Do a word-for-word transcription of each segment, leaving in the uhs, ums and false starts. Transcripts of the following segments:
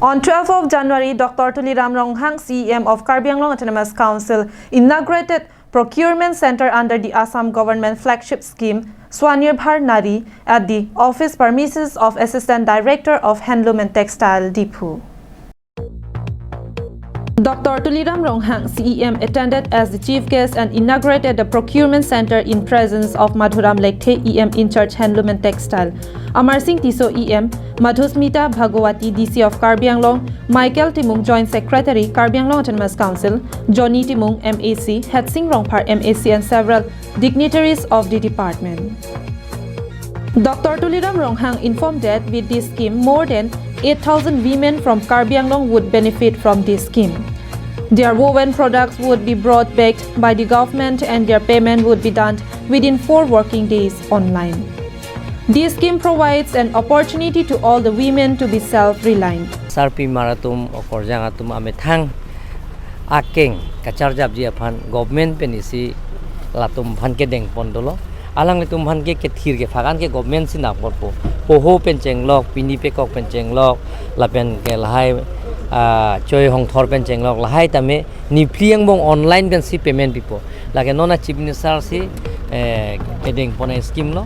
On twelfth of January, Doctor Tuliram Ronghang, C E M of Karbi Anglong Autonomous Council, inaugurated procurement center under the Assam government flagship scheme Swanirbhar Nari at the office premises of Assistant Director of Handloom and Textile, Diphu. Doctor Tuliram Ronghang, C E M, attended as the chief guest and inaugurated the procurement center in presence of Madhuram Lekthe, E M in charge Handloom and Textile, Amar Singh Tisso, E M, Madhusmita Bhagawati, D C of Karbi Anglong, Michael Timung, Joint Secretary, Karbi Anglong Autonomous Council, Johnny Timung, M A C, Hetsing Rongphar, M A C, and several dignitaries of the department. Doctor Tuliram Ronghang informed that with this scheme, more than eight thousand women from Karbi Anglong would benefit from this scheme. Their woven products would be brought back by the government and their payment would be done within four working days online. This scheme provides an opportunity to all the women to be self-reliant. Sarpimar atum, okorjang atum amethang akeng kacharjapji aphan government pen isi latum aphan kedeng pon dolo. Alanglitum aphan ke kethir kephakan ke government si nangponpo. Poho pen chenglok, pini pekok pen chenglok, lapen ke lahai, ah, choi hongthor pen chenglok, lahai tame niphli angbong online pen si payment pipo. Lake non a Chief Minister si, eh, kedeng pon a scheme lo.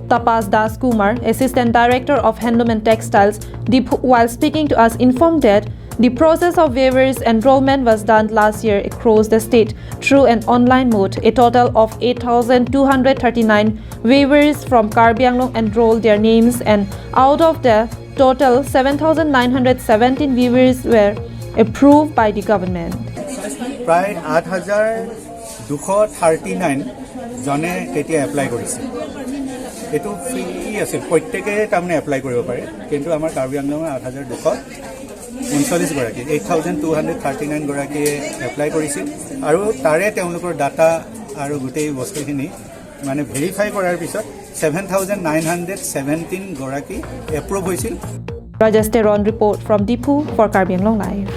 Tapas Das Kumar, Assistant Director of Handloom and Textiles, Diphu, while speaking to us, informed that the process of weavers enrollment was done last year across the state through an online mode. A total of eight thousand two hundred thirty-nine weavers from Karbi Anglong enrolled their names, and out of the total, seven thousand nine hundred seventeen weavers were approved by the government. প্ৰায় আঠ হাজাৰ দুশ thirty nine জনে তেতিয়া এপ্লাই কৰিছে। এইটো ফ্ৰী আছিল, প্ৰত্যেকে তাৰমানে এপ্লাই কৰিব পাৰে, কিন্তু আমাৰ কাৰ্বি আংলঙৰ আঠ হাজাৰ দুশ ঊনচল্লিছ গৰাকী, eight thousand two hundred thirty nine গৰাকীয়ে এপ্লাই কৰিছিল আৰু তাৰে তেওঁলোকৰ ডাটা আৰু গোটেই বস্তুখিনি মানে ভেৰিফাই কৰাৰ পিছত seven thousand nine hundred seventeen গৰাকী এপ্ৰুভ হৈছিল। Rajesh Teron report from Diphu for Karbi Anglong Live.